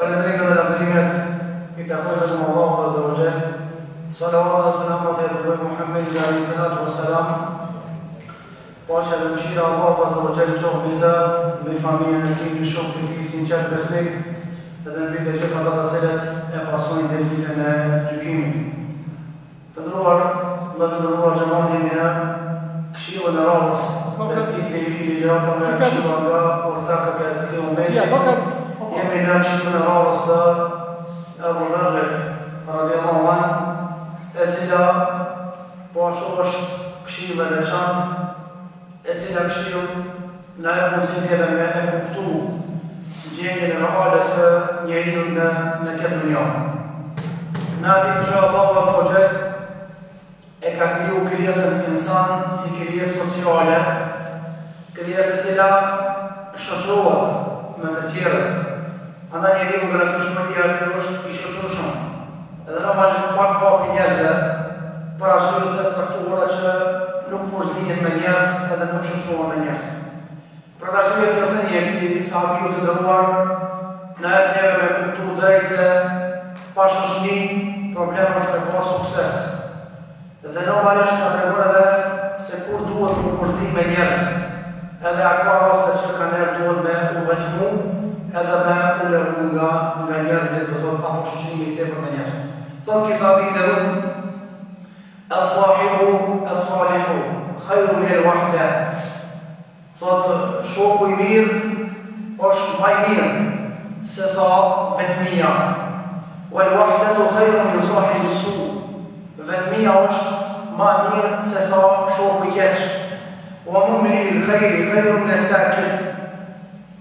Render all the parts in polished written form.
Falënderimet dhe lavdërimet i takojnë vetëm Allahut Azza wa Jall. Salavatet dhe selamat ia dërgojmë Muhammedit alayhi salatu wassalam. Paqja dhe mëshira e Allahut Azza wa Jall qoftë mbi të, mbi familjen e tij, mbi shokët e tij sinqert besnik dhe mbi të gjithë ata të cilët e pasojnë deri ditën e gjykimit. Të nderuar vëllezër të nderuar xhemat jemi në këshillën e radhës te cikli i ligjëratave këshilla nga ortakët e këtij ummeti jemi në këshillën e radhës të Ebu Dherrit radiallahu anh e cila po ashtu është këshillë e veçantë e cila këshillë na jep mundësi neve me e kuptu gjendjen reale të njeriut në në këtë dunja. Na e dimë që Allahu Azza wa Jall e ka kriju krijesën insan si krijesë sociale, krijesë e cila shoqërohet me të tjerët. Andaj njeriu nga natyrshmëria e tij është i shoqërueshëm. Edhe normalisht pak ka prej njerëzve për arsye të caktuara që nuk përzihen me njerëz edhe nuk shoqërohen me njerëz. Për atë arsye kjo thënie e këtij sahabiu të nderuar na jep neve me kuptu drejt se pa shoqni problem është me pas sukses. Dhe normalisht na tregon edhe se kur duhet m'u përzi me njerëz, edhe a ka raste që kanëherë duhet me u vetmu edhe me u largu nga nga njerëzit, do thotë apo shoqërimi i tepërt me njerëz. Thotë ky sahabi i nderum, Es-sahibu es-salihu khairun min el-wahda. Thotë, Shoku i mirë është ma i mirë se sa vetmia. Wal wahdatu khairun min sahibi su. Vetmia është ma e mirë se sa shoku i keq. Wa mumli al khairi khairun min as-sakit.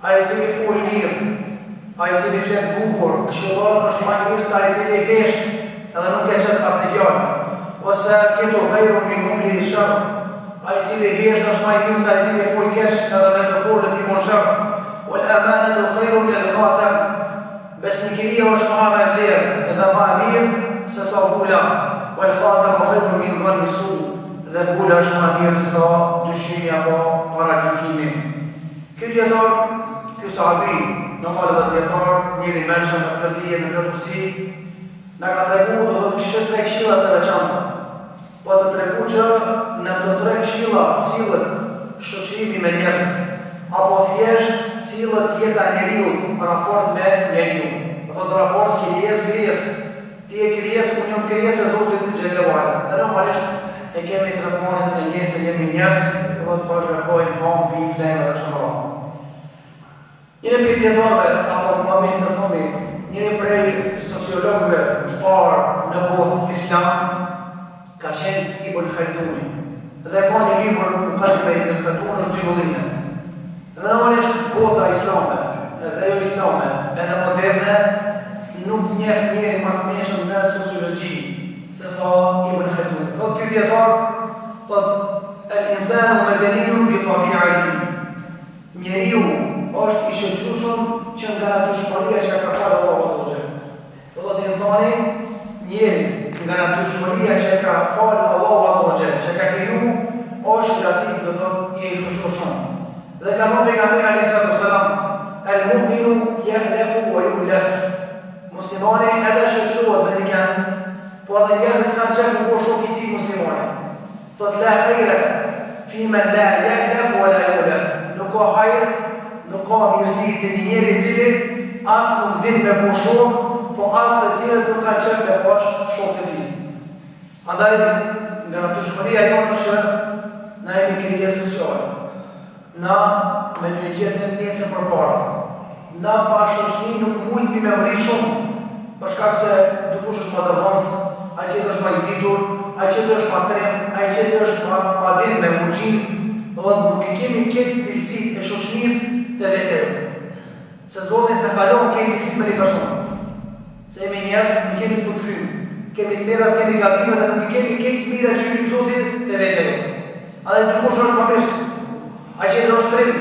Ai i cili fol mirë, ai i cili flet bukur, këshillon është ma i mirë se ai i cili hesht edhe nuk e qet asnjë fjalë. Was-sakitu khairun min mumli ash-sharr. Ai i cili hesht është ma i mirë se ai i cili fol keq edhe me të folën e tij bon sherr. Wal-amanatu khairun min al-khatam. Besnikëria është ma me vlerë dhe ma e mirë se sa vula. Wal-khatamu khairun min dhanni su. Dhe vula është ma e mirë se sa dyshimi apo paragjykimi. Ky dijetar, ky sahabi, normal edhe dijetar, njeri i mençëm me plot dije, me plot urtësi, na ka tregu, do thotë kishte tre këshilla të veçanta. Po të tregu që në këto tre këshilla sillet shoqërimi me njerëz, apo thjesht sillet jeta e njeriut raport me njeriun. Do thotë raport krijesë krijesë. Ti je krijesë, unë jam krijesë e Zotit xhelle ve ala. Dhe normalisht e kemi tretmanin e njëjtë se jemi njerëz, do thotë bashkëveprojmë, hamë, pimë, flejmë edhe kështu me radhë. Njëri prej dijetarëve, apo më mirë të thomi, njëri prej sociologëve të parë në botë islam, ka qenë Ibn Khalduni. Dhe ka një libër Mukaddime Ibn Khaldun është dy vëllime. Dhe normalisht bota islame dhe jo islame, edhe moderne, nuk njeh njeri ma të mençëm në sociologji se sa Ibn Khalduni. Thotë ky dijetar, thotë El insanu medenijun bi tabiatihi. Njeriu është i shoqërueshëm që nga natyrshmëria që e ka falë Allahu azza wa jall. Do thotë insani, njeri, nga natyrshmëria që e ka falë Allahu azza wa jall, që e ka kriju, është nga tip, do thotë, i shoqërueshëm. Dhe ka thënë pejgamberi alayhi salatu wasalam, "El mu'minu ya'lafu wa yu'laf." Muslimani edhe shoqërohet me dikend, po edhe njerëzit kanë qejf me u bo shok i tij muslimani. Thotë la khajre fi men la ya'lef wa la yu'lef. Nuk ka hajr, nuk ka mirësi te një njeri i cili as nuk din me bo shok, po as të tjerët nuk kanë qejf me pas shok të tij. Andaj, nga natyrshmëria jonë është që na jemi krijesë sociale. Na me njëri tjetrin ecim përpara. Na pa shoqni nuk mujtmi me mrri shumë, për shkak se dikush është ma dëvonës, ai tjetër është ma i ditur, ai tjetër është ma trim, ai tjetër është ma ma din me u gjind, do thotë nuk i kemi krejt cilësitë e shoqnisë te vetja jonë. Se Zoti s'na ka lon krejt cilësitë me një person. Se jemi njerëz, nuk jemi të përkrym. Kemi të metat, kemi gabime dhe nuk i kemi krejt të mirat që i lyp Zoti te vetja jonë. Edhe dikush është bamirës, ai tjetër është trim,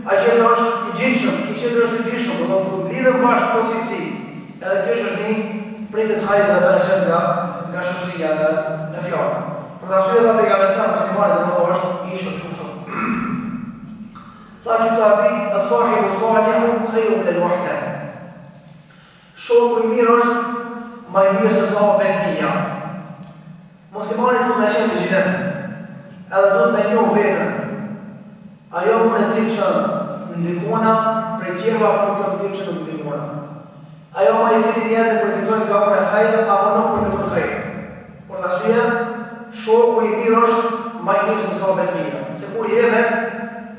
ai tjetër është i gjindshëm, ky tjetër është i dijshëm, do thotë kur mblidhen bashkë këto cilësi, edhe kjo shoqni pritet hajr dhe bereqet nga nga shoqëria në në fjalë. Për këtë arsye tha pejgamberi sa muslimani do thotë është i shoqërueshëm. Tha ky sahabi, "As-sahibu salihu khairun min al-wahda." Shoku i mirë është ma i mirë se sa vetmia. Muslimani duhet me qenë vigjilent, edhe duhet me njohë veten. A jam unë tip që ndikona prej tjerëve apo nuk jam tip që nuk ndikona? A jam ai i cili njerëzit përfitojnë nga unë hajër apo nuk përfitojnë hajër? Për atë arsye, shoku i mirë është ma i mirë se sa vetmia. Se kur je vet,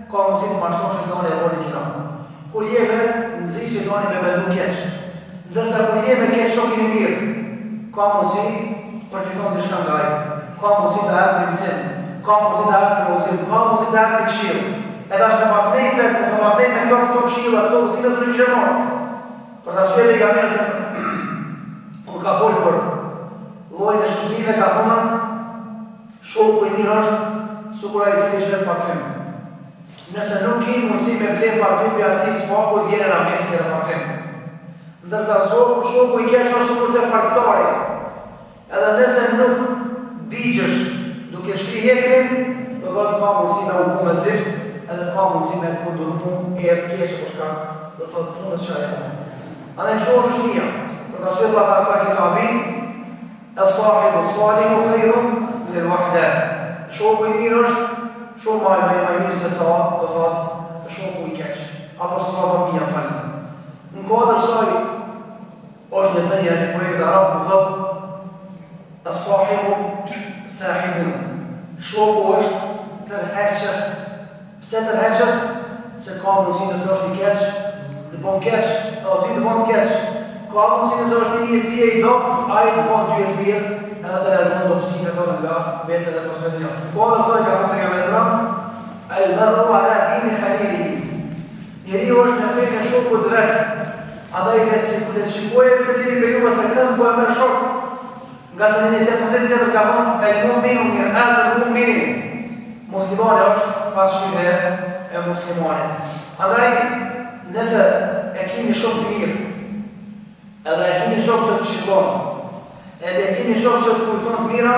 ka mundësi të mashtron shejtani e bën një gjynah. Kur je vet, nxit shejtani me mendu keq. Ndërsa kur je me ketë shokin e mirë, ka mundësi përfiton diçka nga ai, ka mundësi ta jep një mësim, ka mundësi ta jep një udhëzim, ka mundësi ta jep një këshillë. E tash me pas nejt vet, mos me pas nejt me këto këto këshilla, këto udhëzime s'do i kishe marrë. Për atë arsye pejgamberi kur ka folë për llojin e shoqërive ka thënë shoku i mirë është sikur ai i cili shet parfum. Nëse nuk ki mundësi me ble parfum prej atij së paku të vjen era misk edhe parfum. Ndërsa shoku, shoku i keq është sikurse farkëtari. Edhe nëse nuk digjesh duke shkri hekrin, do thotë ka mundësi me u bo me zift, edhe ka mundësi me kundërmu erë të keqe për shkak, do thotë punës që ai e bën. Andaj kështu është shoqëria. Për atë arsye tha tha ky sahabi, Es-sahibu salihu khairun min el-wahda. Shoku i mirë është shumë më më më i mirë se sa, do thotë, shoku i keq, apo se sa vetmia, më falni. Në kuadër kësaj është një thënie e një poetit arab ku thotë Es-sahibu sahibun. Shoku është tërheqës Pse tërheqës? Se ka mundësi nëse është i keq, të bon keq, edhe ty të bon keq. Ka mundësi nëse është i mirë, ti je i dobët, ai të bon ty të mirë, edhe të largon dobësitë tona nga vetja dhe mos vetja. Ka dhe thoi ka thënë pejgamberi sallam, El mar'u ala dini khalilihi. Njeriu është në fenë e shokut të vet. Andaj le të shikojë secili prej juve se kënd po e merr shok. Ngase në një tjetër hadith tjetër ka thënë el mu'minu mir'atul mu'mini. Muslimani është pasqyrë e muslimanit. Andaj nëse e keni shok të mirë, edhe e keni shok që të këshillon, edhe e keni shok që të kujton të mira,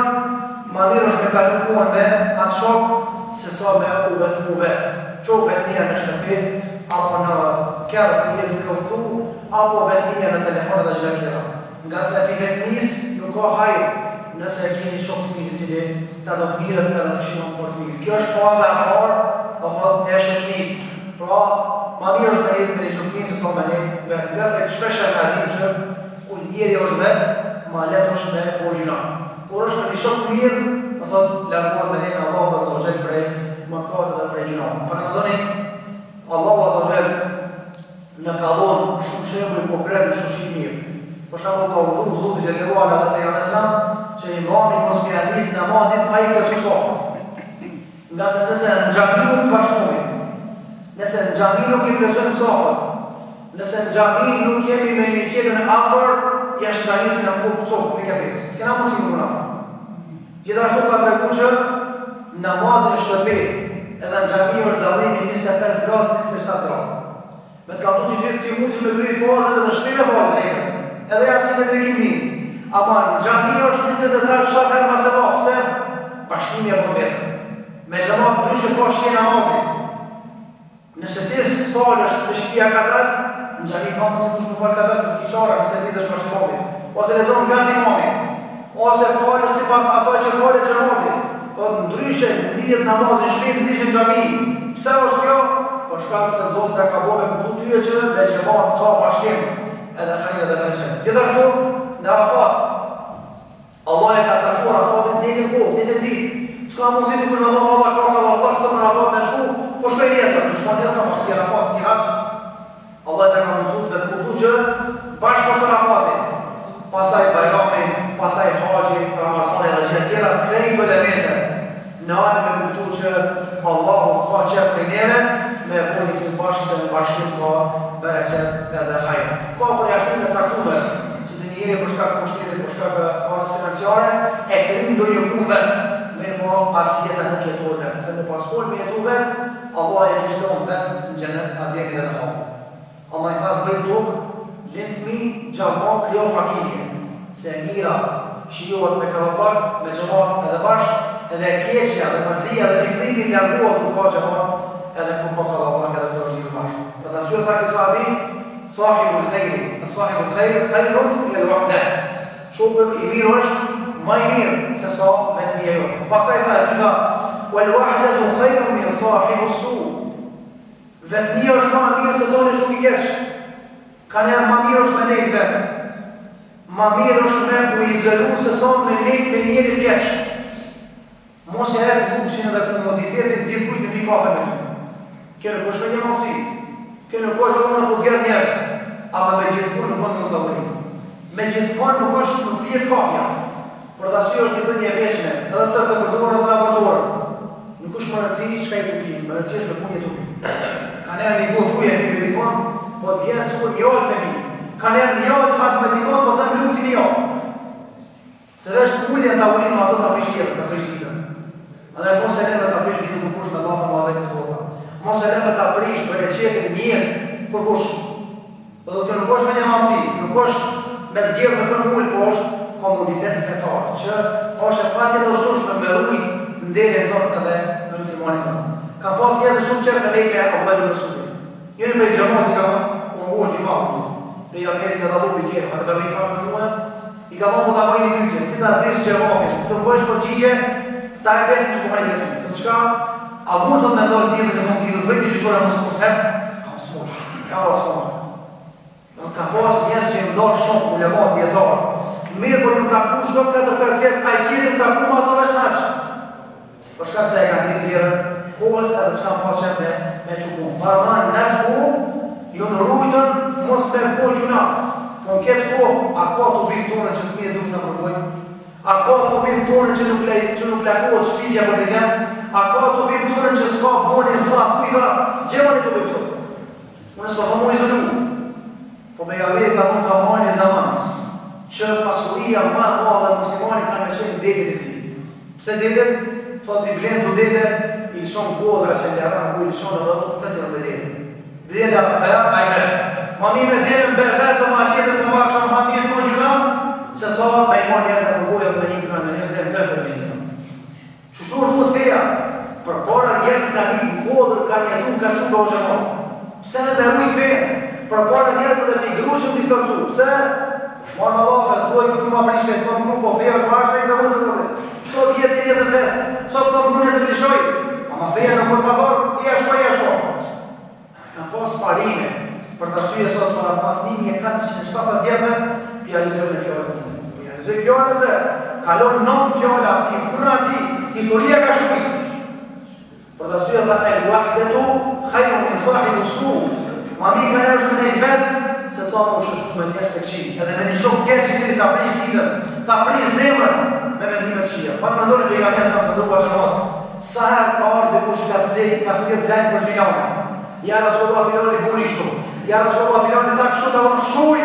ma mirë është me kalu kohën me atë shok se sa me u vetmu vet. Qoftë vetmia në shtëpi, apo në kerr ku je duke udhëtu, apo vetmia në telefon edhe gjëra tjera. Ngase prej vetmisë nuk ka hajr nëse e ke një shok të mirë i cili ta do të mirën edhe të këshillon për të mirë. Kjo është faza e parë, do thotë e shoqërisë. Pra, ma mirë është me nejt me një shok të mirë se sa me nejt vet. Ngase shpesh e dimë që kur njeri është vet, ma lehtë është me bo gjynah. Kur është me një shok të mirë, do thotë largohet me lejen e Allahut azza wa jall prej mëkatit dhe prej gjynahit. Paramendoni Allahu azza wa jall Na ka dhonë shumë shembuj konkret në shoqëri të mirë. Për shembull ka urdhëruar Zoti xhelle ve ala dhe pejgamberi alejhi selam që imami mos me ia nis namazin pa i plotësu safat. Ngase nëse në xhami nuk bashkohemi, nëse në xhami nuk i plotësojmë safat, nëse në xhami nuk jemi me njëri tjetrin afër, jashtë xhamisë kena me u copë, pikë e pesë. S'kena mundësi me kon afër. Gjithashtu ka tregu që namazi në shtëpi edhe në xhami është dallimi 25 gradë, 27 gradë. Me të kallzu që ti, ti mund të me kry farzet edhe në shtëpi me falë drekën, edhe jacinë edhe ikindinë. Ama në xhami është 27 herë ma sevap, pse? Bashkimi e bon vetën. Me xhamat ndryshe ka shije namazi. Nëse ti s'falesh te shtëpia kadal, në xhami ka mundësi kush me fal kadal se s'ki çare, nëse lidhesh pas imamit. Ose lexon ngat imamit, ose falesh sipas asaj që falet xhamati. Po ndryshe ndihet namazi në shtëpi, ndryshe në xhami. Pse është kjo? Për shkak se Zoti ta ka bo me kuptu tyje që me xhamat ka bashkim edhe hajr edhe bereqet. Gjithashtu në Arafat Allah e ka caktuar Arafatin të njëjtën kohë, të njëjtën ditë. S'ka mundësi dikush me thonë valla ka kallabllëk sot në Arafat me shku, po shkoj nesër, të shkon nesër apo s'ke Arafat, s'ke haxh. Allah e ka mundësu me kuptu që bashkë është Arafati. Pastaj Bajrami, pastaj Haxhi, Ramazani dhe gjëra tjera, krejt këto elemente Na anë me kuptu që Allahu ka qef prej neve me e bo një punë bashkë se në bashkim ka bereqet edhe hajr. Ka përjashtime të caktume që ndonjëherë për shkak pushtetit, për shkak anës financiare e kryn ndonjë punë vet, mirëpo as jeta nuk jetohet vet, se me pas fol me jetu vet, Allahu e kish lënë vet në xhenet Ademin edhe Havën. Allah i tha zbrit në tokë, lind fëmijë, gjallmo, krijo familje, se e mira shijohet me kallabllak, me xhemat edhe bashkë, edhe e keqja dhe mërzia dhe pikëllimi largohet kur ka xhemat edhe kur ka kallabllak edhe kur është lidhur bashkë. Për atë arsye tha ky sahabi. Sahibul khejri, sahibul khejr, khejrun min el wahde. Shoku i mirë është ma i mirë se sa vetmia jote. Pastaj tha e dyta, wal wahdetu khejrun min sahibus su. Vetmia është ma e mirë se sa një shok i keq. Kanjëherë ma mirë është me nejt vetë. Ma mirë është me u izolu se sa me nejt me njeri të keq. Mos ia jep luksin edhe komoditetin gjithkujt me pi kafe me ty. Kjo nuk është mendjemadhësi. Kjo nuk është edhe unë po zgjedh njerëz. Ama me gjithkund nuk bën në tavolinë. Me gjithkund nuk është nuk pihet kafja. Për atë arsye është një thënie e veçme, edhe se të përdoren edhe na përdoren. Nuk është me rëndësi çka je tu pi, me rëndësi është me kund je tu pi. Kanjëherë një gotë ujë e pi me dikon, po të vjen sikur mjaltë me pi. Kanjëherë mjaltë han me dikon, po them lukthi një javë. Se veç ulja në tavolinë me ato ta prish jetën, ta prish ditën. Andaj mos e le me ta prish ditën kurkush me llafe muhabete të kota. Mos e le me ta prish bereqetin në jetë kurkush. Do të thotë nuk është mendjemadhësi, nuk është me zgjedh me kën ul, po është komoditet fetar, që është e patjetërsueshme me rujt nderin tonë edhe me rujt imanin tonë. Kam pas njerëz shumë qejf me nejt me Abdullah ibn Mesudin. Njëri prej xhamatit ka thonë, unë hoxhë i madh, pejgamberi të dha lupi kjerë, atë me rri pak me mua, I ka thonë po ta bëj një pyetje, si ta dish xhevapin, si të më bësh përgjigje, ta e besin që po me ty. Thotë çka? A mund thotë me ndal diellin e thonë diellit rri një gjysë ore mos mos ec? Ka s'mund. Ka ora s'mund. Do ka pas njerëz që janë ndarë shumë ulema dijetar. Mirë po ju taku çdo 4-5 vjet, ai qetë taku me ato veç naq. Për shkak se e kanë ditë vlerën kohës edhe s'kanë pas qejf me me çu punë. Paramendo në atë kohë jon rujtën mos me bo gjynah. Po në këtë kohë a ka tubim tonën që s'merret dikush nëpër gojë? A ka tubim tonën që nuk le që nuk lakohet shpifja për dikën? A ka tubim tonën që s'ka boni në tha kujtha? Gjema një tubim sot. Unë s'po them u izolu. Po pejgamberi ka thonë ka me ardh një zaman që pasuria ma e madhe e muslimanit kanë me qenë delet e tij. Pse delet? Thotë i blen do dele, i lëshon kodra që lera, ku i lëshon edhe vetëm me dele. Delja be, ai be. Ma mirë me delen be, be, se ma qetë se ma kësha ma mirë po gjynah, se sa me i marrë njerëz në përgojë dhe me një gjynah me njerëz dhe në dëfër me një. Qështu është duhet feja? Përpara njerëzit kanë ikë në kodër, kanë jetu në kaçubë o xhemat. Pse me rujt fenë? Përpara njerëzit edhe pi grus u distancu. Pse? Është marrë me llafe, s'dua ju ma prish fenë, kom gru, po feja është ma është e zakonë se të Sot jetë i nesër vdes, sot kom gru nesër të lëshoj. Ama feja nuk është pazar, ja shko, ja shko. Ka pas parime, për atë arsye sot para pas 1470 vjetëve, po ja lexoj me fjalën time. Po ja lexoj fjalën se kalon nom fjala atij, puna atij, historia ka shkruar. Për atë arsye tha el wahdetu khairu min sahibi su. Ma mirë ka është me nejt vet se sa me u shoqëru me njerëz të këqij. Edhe me një shok keq i cili ta prish ditën, ta prish zemrën me mendime të këqija. Paramendoni pejgamberi sa të nderuar xhemat, Sa herë ka ardhur dikush i ka sjellë ka sjellë lajm për filanin. Ja Rasulullah filani boni kështu. Ja Rasulullah filani tha kështu ka thonë shuj.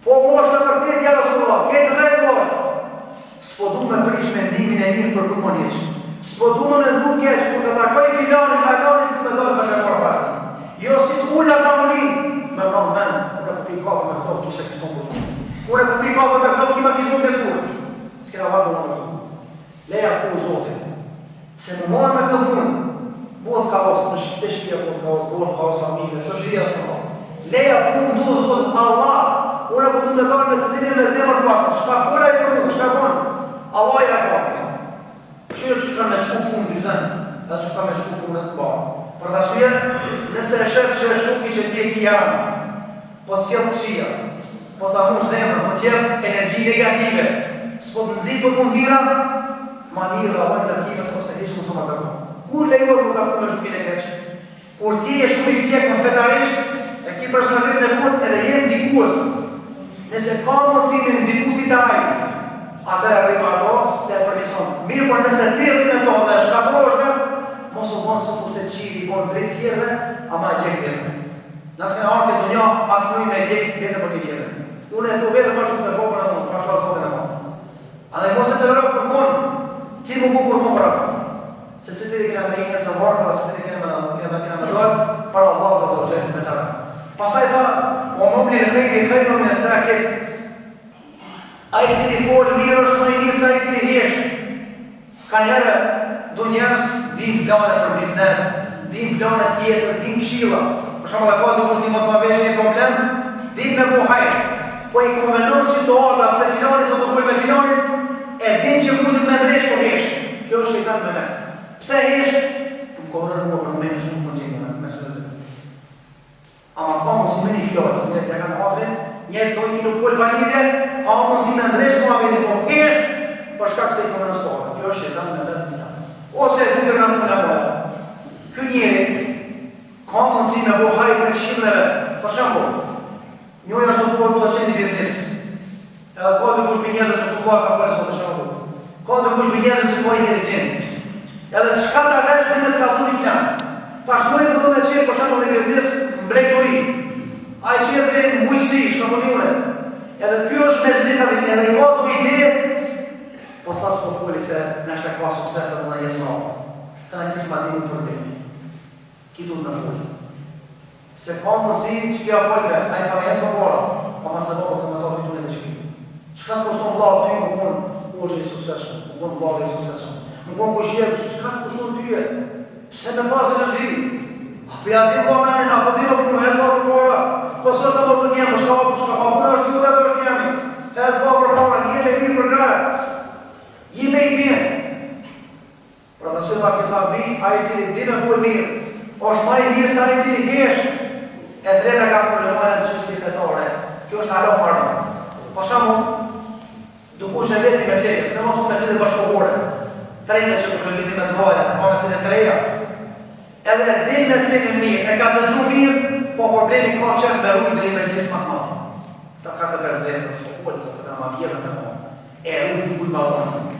Po po është e vërtetë ja Rasulullah, krejt në rregull është. S'po du me prish mendimin e mirë për kërkon hiç. S'po du me mendu keq kur të takoj filanin, halanin du me dalë faqeparë para tij. Jo si të ula tavolinë, me ma mend, unë po pi kafe me këto kisha kish thonë për Unë po pi kafe me këto kima kish thonë këtë kurrë. S'kena vërë me këto. Leja punë Zotit. Se me u marrë me këtë punë, bëhet kaos në shtëpi, shtëpia bëhet kaos, bëhet kaos familja, shoqëria është kaos. Leja punë n'dorë Zotit, Allah, unë po du me dalë me secilin me zemër pastër, çka fol ai për mua, çka bën? Allah ja ka. Kështu që ka me shku punë dyzen, edhe që ka me shku punë të mbarë. Për atë arsye, nëse e shef që shoki që ti e ki janë, Po të sjell të këqija, po ta mush zemrën, po të jep energji negative, s'po të nxit për punë të mira, ma mirë rralloj takimet ose hiç mos u ma tako. Kur lejohet m'u taku me shokin e keq? Kur ti je shumë i pjekun fetarisht, e ki personalitetin e fortë edhe je ndikues. Nëse ka mundësi me ndiku ti te ai, atëherë rri me ato se e përmirëson. Mirë, por nëse ti rri me to dhe shkatërrohesh vetë, mos u bon sikurse qiri i bon dritë tjerëve, ama e djeg veten. Na s'kena ardhë këtë dunja asnjë me djeg veten për një tjetër. Unë e du veten më shumë se babën e nënën, pasha Zotin e madh. Andaj mos e tolero kërkon, ti m'u bu kërkon për ato. Se secili kena me hi nesër n'varr, dhe secili kena me kena kena me dalë para Allahut azza wa jall me të Pastaj tha, wa mumlil khejri khejrun min sakit. Ai i cili fol mirë është më i mirë se ai i cili hesht. Kanjëherë do njerëz dinë plane për biznes, dinë plane të jetës, dinë këshilla. Për shembull, e ka dikush një mosmarrëveshje, një problem, din me bo hajr. Po i konvenon situata pse filani s'po fol me filanin, e din që mundet me ndreq po hesht. Kjo është shejtan me mes. Pse hesht? Më konvenon mua për momentin shumë më gjendje me mes të dy. Ama ka mundësi me një fjalë, se njerëzit ja kanë hatrin, njerëzit thonë ki nuk fol pa lidhje, ka mundësi me ndreq muhabetin, po hesht për shkak se i konvenon situata. Kjo është shejtan me mes në islam. Ose e dyta kanë thënë apo. Ky njeri ka mundësi me bo hajr me këshillën e vet. Për shembull, njëri është tu bo të një biznes. Edhe ka dikush prej njerëzve që është vëlla ka folë sot shembull. Ka dikush prej njerëzve që ka inteligjencë. Edhe çka ta vesh din me të kallzu një plan. Tash njëri po do me çel për shembull një biznes në blegtori. Ai tjetri në bujqësi, çka po di unë. Edhe ky është me zhlisat edhe i ka do ide, po tha s'po foli se nashta ka sukses edhe në jetë më. Të na kisë ma dini problemi. Ki duhet me fol. Se ka mundësi që kja fol me, ai ka me ecë përpara, ama se po të me ta ty të shpi. Çka të kushton vlla ty me kon hoxhë i suksesshëm, me kon vlla i suksesshëm, me kon kush je, çka të kushton ty? Pse me pas xhelozi? A po ja di vlla menin, a po di me punu ec vlla përpara? Po sot të mos të jem, po çka po çka ka puna është jote ajo është jemi. Ec vlla përpara, ngele mirë për gra. Jipe idenë. Për atë arsye tha ky sahabi, ai i cili di me fol mirë, është ma i mirë se ai i cili hesht. E treta ka problema në çështje fetare. Kjo është hala më rëndë. Për shembull, dikush e vet një mesele, sidomos në mesele bashkëkohore, trende që po lëvizin me të mëdha, se ka mesele të reja. Edhe e din meselen mirë, e ka dëgju mirë, po problemi ka qenë me rujt deri në mexhlis më të madh. Ta ka të pesë s'po fol, thotë se na ma vjedhën të thonë. E rujt dikujt ma vonë.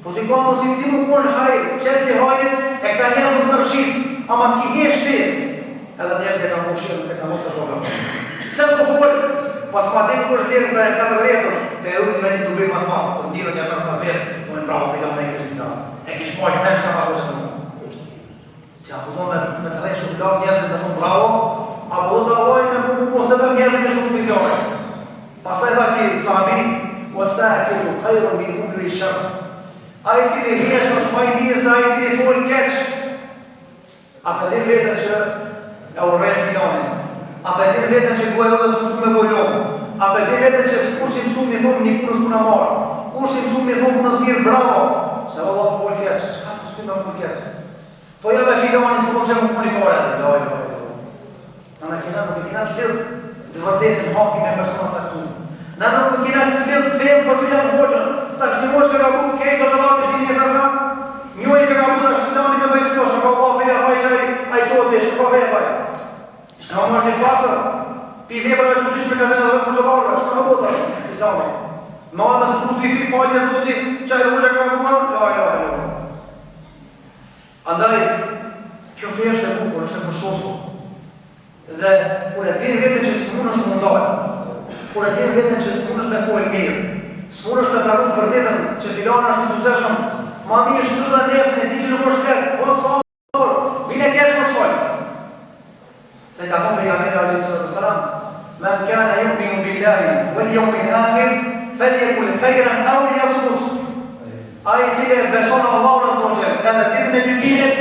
Po ti ka mundësi ti me konë hajr, çelësi i hajrit, e këta njerëz mos me rrëshit, ama ki hesht ti. Edhe njerëzit e kanë bo sherr nëse kanë bo të problem. Pse s'po fol? Po s'ma din kush vlerën këta janë katër vetën, e rujt me një tubim më të madh, kur mblidhen ja 15 vetë, po më bravo filan e kish ditë. E kish majt mend çka ka thonë të Ti a po do me, me të rrejë shumë plak njerëzit me thonë bravo, a po do të avoj me mu mu se për njerëzit me shumë të mizjore. Pastaj tha ky sahabi, was-sakitu khairun min mubli sherr. Ai i cili hesht është më i mirë se ai i cili fol keq. A po din veten që e urren filanin? A po din veten që goja jote s'u mësu me bo lum? A po din veten që kur s'i mësu me thonë një punës puna marë? Kur s'i mësu me thonë punës mirë, bravo! Se valla fol keq, çka po s'ti me fol keq? Po jo me filani s'po kom qenë me koni pare aty, la la la. Na na kena nuk e kena të lidh të vërtetën hakin me persona të caktuar. Na nuk e kena të lidh fenë për filan hoxhën. Tash një hoxhë ka gabu, krejt hoxhallarët e Prishtinës e tha Njëri ka gabu tash islami me fajsu, është ka Allah feja faj qaj, ai çohet vesh, ka feja faj. Çka më është i pastër? Pi veprave që çuditshme ka dhënë edhe vetë hoxhallarëve, çka më bota islami? Ma me të kërku të i falje Zoti, qaj hoxha ka gabu, la la la. Andaj, kjo fe është e bukur, është e përsosur. Dhe kur e din veten që s'munësh m'u ndal, kur e din veten që s'munësh me fol mirë, s'munësh me pranu të vërtetën që filani është i suksesshëm, ma mirë shtrydhe nefsin e di që nuk është lehtë, po sabër, bile keq mos fol. Se ka thonë pejgamberi alayhi salatu wasalam, "Men kana yu'minu billahi wal yawmil akhir, falyakul khayran aw liyasmut." Ai i cili e beson Allahun azza wa jall, edhe ditën e gjykimit,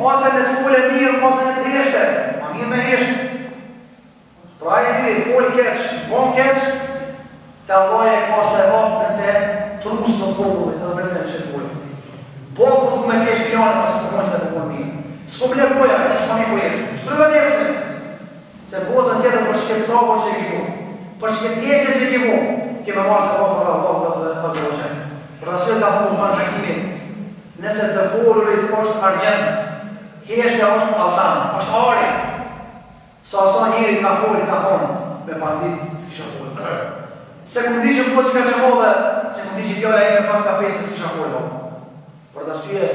ose le të folë mirë, ose le të heshte, ma mirë me hesht. Pra ai i cili fol keq, bon keq, te Allahu e ka sevap nëse trus të popullit, edhe nëse e mshel gojën. Po, po du me kesh filanin, po s'po mund se po bon mirë. S'po ble goja, veç po një po jesh. Shtrydhe nefsin. Se botën tjetër për qëtë sabër që e ki bo, për qëtë heshtje që e ki bo, ke me marrë sevap para Allahut azza wa jall. Për arsye ka thonë Lukman Hakimi, nëse të folurit është argjend, heshtja është altan, është ari. Sa sa njeri ka folë, ka thonë, me pas ditë s'kisha folë. Se kum di që po që ka që madhe, se kum di që fjala ime pas ka pesë, s'kisha folë. Për atë arsye,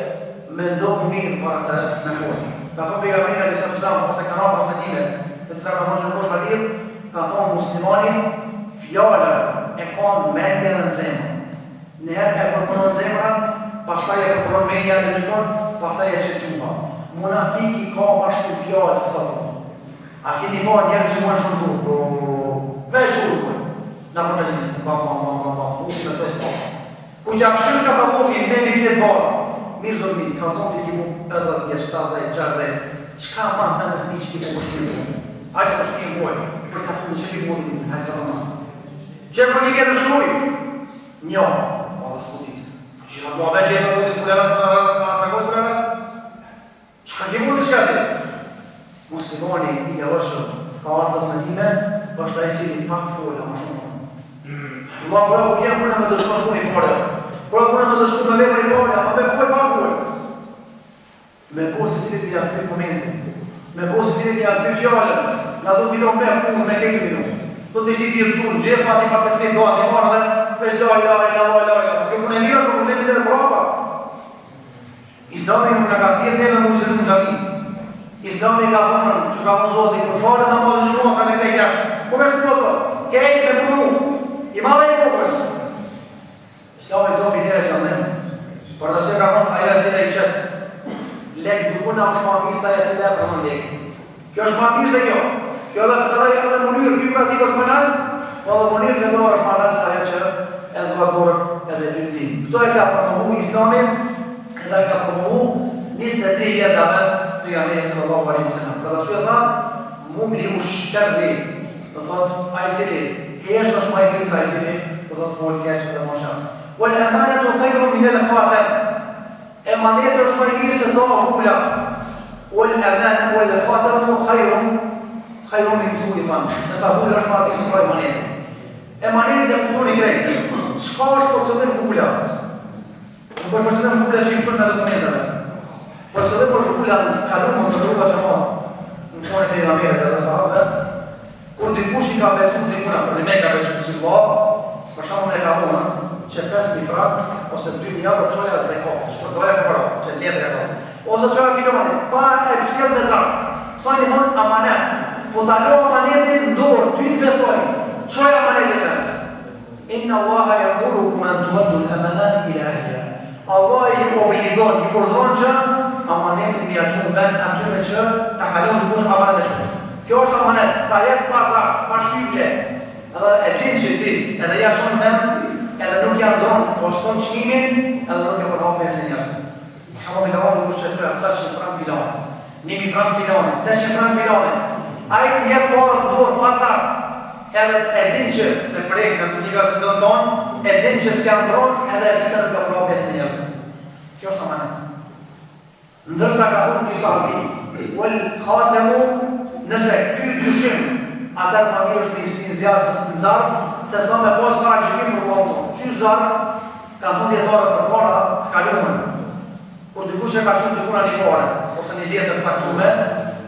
mendohu mirë para se me folë. Ka thonë pejgamberi alejhi salatu selam, ose kanë ardhur transmetime, të cilat kanë thonë që nuk është hadith, ka thonë muslimani fjalën e ka në mendje dhe në zemër. Një herë e përpunon zemra, pastaj e përpunon mendja dhe gjykon, pastaj e qet gjuha. Munafiki ka ma shumë fjalë se sa punë. A keni pa njerëz që bojnë shumë zhurmë? Veç zhurmë bojnë. Nëpër mexhlis, bam bam bam bam bam, fush me të s'po. Kur t'ja kqyrsh katalogun me një vjet para. Mirë zotni, kallzon ti ki bo 50 vjet, 70, 60, çka ma mend fëmijë që ki bo për shpirt? Hajde të shpijë muaj, për ka të në qëri muaj, hajde të zëmë. Që për një vjetë shkruj? Një, o dhe s'po ditë. Po që sa mua me gjetë në mundi s'po lera, s'po lera, s'po lera, Çka ke mundi çka ti? Muslimani i devotshëm ka ardhur transmetime, është ai i cili pak fol, ama shumë punon. Allah po ja vjen puna me dëshmu punë i parë. Po puna me dëshmu me vepër i parë, ama me fol pak fol. Me bo secilit me ia kthy komentin. Me bo secilit me ia kthy fjalën. Na do të me punë, me kemi minu. Do të mishti dirë tu, në xhepa, një pa tesbih gati, marrë dhe veç la ilaha illallah, la ilaha. Kjo punë e mirë, por problemi se edhe prapa. Islami nuk na ka thirrë neve mu izolu në xhami. Islami ka thënë, që ka thënë Zoti, kur falet namazi i xhumasë hajde krejt jashtë. Ku me shku o Zot? Krejt me punu. I madh e i vogël. Islami do pi neve qëllim. Për atë arsye ka thënë ajo e cila i qet lek dikuna është ma mirë se ajo e cila e pranon lekun. Kjo është ma mirë se kjo. Kjo edhe edhe edhe mënyrë figurative është më nalt, po edhe mënyrë fetare është më nalt se ajo që e zgjat dorën edhe lyp ndihmë. Këto e ka promovu Islami, edhe e ka promovu 23 vjet davet pejgamberi sallallahu alaihi wasallam. Për atë arsye tha, mubliu sherri, do thot ai i cili hesht është më i mirë se ai i cili do thot fol keq dhe bon sherr. Wal amanatu khairun min al khatam. Emaneti është më i mirë se sa vula. Wal aman wal khatamu khairun khairun min su'i dhann. Ndërsa vula është më e mirë se sa emaneti. Emanetin e kuptoni krejt. Çka është për qëllim vula? Nuk është për qëllim vula që i mshon me dokumenteve. Për qëllim është vula në kalumen të rruga që ma në kohën e pejgamberit edhe sahabëve, Kur dikush i ka besu dikuna, për me ka besu si vlla, për shembull e ka dhënë që 5000 frank ose 2000 euro çoja zekat, shpërndaja fukara, që letër e ka. Ose çoja filani, pa e mbështjell me zarf. Kësaj i thon amanet. Po ta lo amanetin në dorë, ty të besoj. Çoja amanetin me. Inna Allaha ya'murukum an tu'addu al-amanati ila ahliha. Allahu ju obligon, ju urdhëron që amanetin me ia çu në vend atyre që ta ka lënë dikush amanet me çu. Kjo është amanet, ta jep pa zarf, pa shyble. Edhe e din që ti, edhe ia çon në vend, edhe nuk ia ndron koston çmimin, edhe nuk e përhap mes njerëzve. Për shembull me thonë dikush që çoja 500 frank filanit, 1000 frank filanit, 800 frank filanit. Ai të jep parat në dorë pa zarf. Edhe e din që s'e prek në kutika se don ton, e din që s'ja ndron edhe e dyta nuk e përhap mes njerëzve. Kjo është amanet. Ndërsa ka thonë ky sahabi, wal khatemu, nëse ky dyshim, atëherë ma mirë është me i shti në zjarr se në zarf, se sa me pas paragjykim për vllahun tonë. Qy zarf, Kanë thënë dijetarët përpara të kalumen, kur dikush e ka çu dikuna një pare, ose një letër të caktume,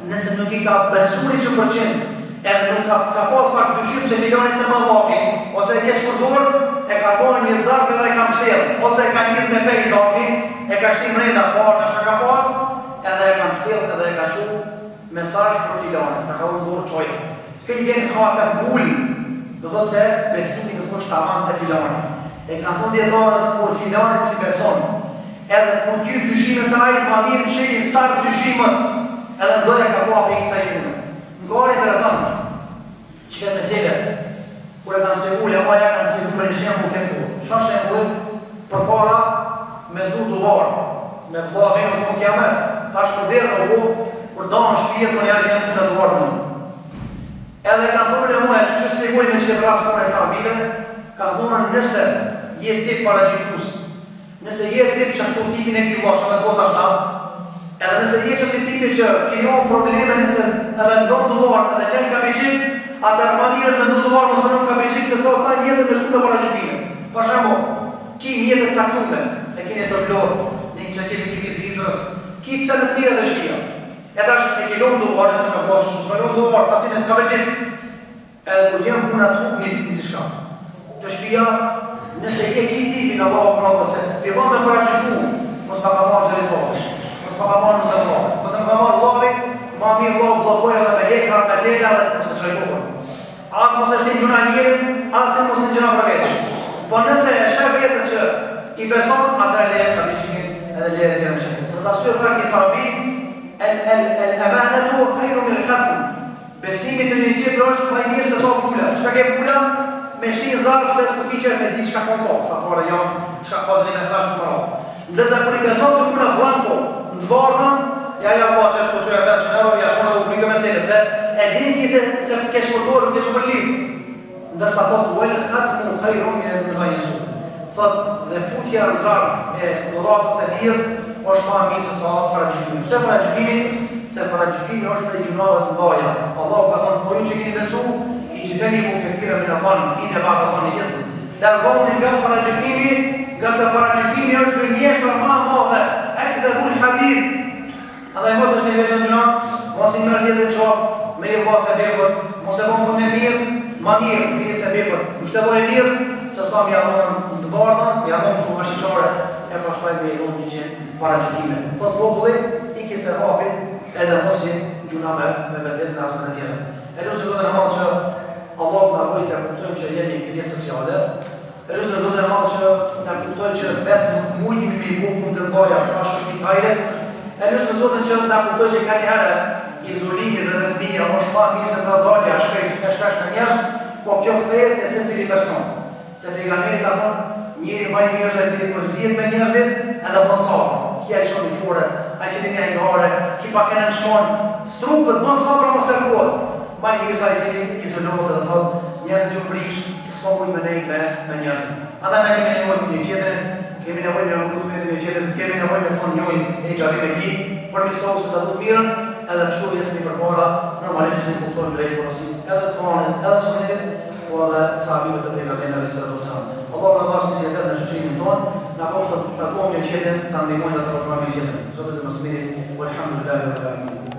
nëse nuk i ka besu 100%, edhe nuk ka, ka pas pak dyshim që filani s'e ma llafin, ose e keqpërdor, e ka marrë një zarf edhe e ka mbështjell, ose e ka lidh me pe zarfin, e ka shti mrenda parën çka ka pas, edhe e ka mbështjell edhe e ka çu mesazh për filanin, ta ka dhënë dorë çoje. Kjo i bjen hatem vulë, do thotë se besimi nuk është taman te filani. E kanë thonë dijetarët kur filanit s'i beson, edhe kur ki dyshime te ai, ma mirë msheli n'start dyshimet, edhe ndoja ka po apo i kësaj pune. Më ka interesant, që këtë mesele, kur e kanë spjegu, ulemaja kanë spjegu me një shembull këtë kohë. Çfarë shembulli? Përpara me ndu duvar, me vllavin u kon kiamet, tash modern u bo, kur danë shpijet më njerë janë të duvar në. Edhe ka thonë ulemaja, që që spjegoj me që këtë rast punë e sahabive, ka thonë nëse je tip paragjykus, nëse je tip që ashtu tipin e ki vlla që me bo tash na, edhe nëse je që si tipi që krijon probleme nëse edhe ndon duvar edhe lën kapixhik, atëherë ma mirë është me ndu duvar mos me lën kapixhik se sa ta jetën me shku me paragjykime. Për shembull, ki mjete të caktume, e ki një tërblot, një që kishe ki pi Zvicrës, ki të sene të mira te shpia. E tash e ki lënë duvar, nëse me pasë, mos me lënë duvar, pasi në kapixhik. Edhe kur vjen puna të hup një, një diçka. Te shpia, nëse je ki tipin Allahu më se fillon me paragjyku, mos ma ka marrë xheli mos ma ka marrë nuse vllavi, mos ma ka marrë vllavi, ma mirë vllau bllokoj edhe me hekra, me tela dhe mos e çoj kokën. As mos e shtin n'gjynah njerin, as e mos e n'gjynah për vete. Po nëse e sheh veten që i beson, atëherë leje kapixhikin edhe leje derën që. Për atë arsye tha ky sahabi, el el el amanatu khairu min al-khatm. Besimi te njëri tjetri është më i mirë se sa vula. Çka ke vula? Me shti në zarf se s'po ki qef me di çka ka n'to, sa pare janë, çka ka ndonjë mesazh më radhë. Ndërsa kur i beson dikuna blanko, në të bardhën, Ja ja po që është çoja 500 euro, ja çon edhe u kry mesele se e din ti se se keqpërdor nuk e që për lidh. Ndërsa thot wal khatmu khairun min al-nidhai Thot dhe futja në zarf e dhuratës së hedijes është më mirë se sa paragjykimi. Pse paragjykimi? Se paragjykimi është prej gjynaheve të mëdha. Allahu ka thënë, "O ju që keni besu, ijtenibu kethiren mine dhann, inne ba'da dhanni ithm." Largohuni nga paragjykimi, ngase paragjykimi është gënjeshtra më e madhe, ekdhebul hadith. Andaj mos është një veçan gjynah, mos i merr njerëzit qafë, merri vlla sebepet, mos e bon punë e mirë, ma mirë, merri sebepet. Kush të bëjë mirë, se sa me ia dhon të bardha, me ia dhon këtu ashiqare, e pastaj me i dhon një qenë paragjykime. Thot populli, iki sevapit edhe mos ji gjynah me me vetveten as me të tjerët. E lusim Zotin e madh që Allahu të na bëjë të kuptojmë që jemi krijesë sociale, E lusim Zotin e Madh që ta kuptojë që vetë nuk mujtemi me i bo punë të mëdha, ashtu është i hajrit. E lusim Zotin që ta kuptojë që kanjëherë izolimi dhe vetmia është ma mirë se sa dalja shpesh e shpesh me njerëz, po kjo kthehet te secili person. Se pejgamberi ka thonë, njeri ma i mirë është ai i cili përzihet me njerëzit edhe bën sabër. Ki ai çon një fore, ai që një hajgare, ki pak e nënçmon, strupet bën sabër mos largohet. Ma i mirë se ai i cili izolohet edhe thotë, njerëzit ju prish, S'po muj me nejt me me njerëzit. Andaj na kemi nevojë për njëri tjetrin, kemi nevojë me ua të mirën njëri tjetrit, kemi nevojë me thonë njërit ej gabim e ki, përmirësohu se ta du të mirën, edhe kështu ecmi përpara, normalisht që si kuptojmë drejt porositë edhe të Kuranit, edhe të Sunetit, po edhe sahabëve të pejgamberit alejhi salatu vesselam. Allahu na dhashtë sinqeritet në shoqërimin tonë, na bëftë të duam njëri tjetrin, ta ndihmojmë dhe ta përkrahim njëri tjetrin. Zoti është më së miri, walhamdulillahi rabbil alamin.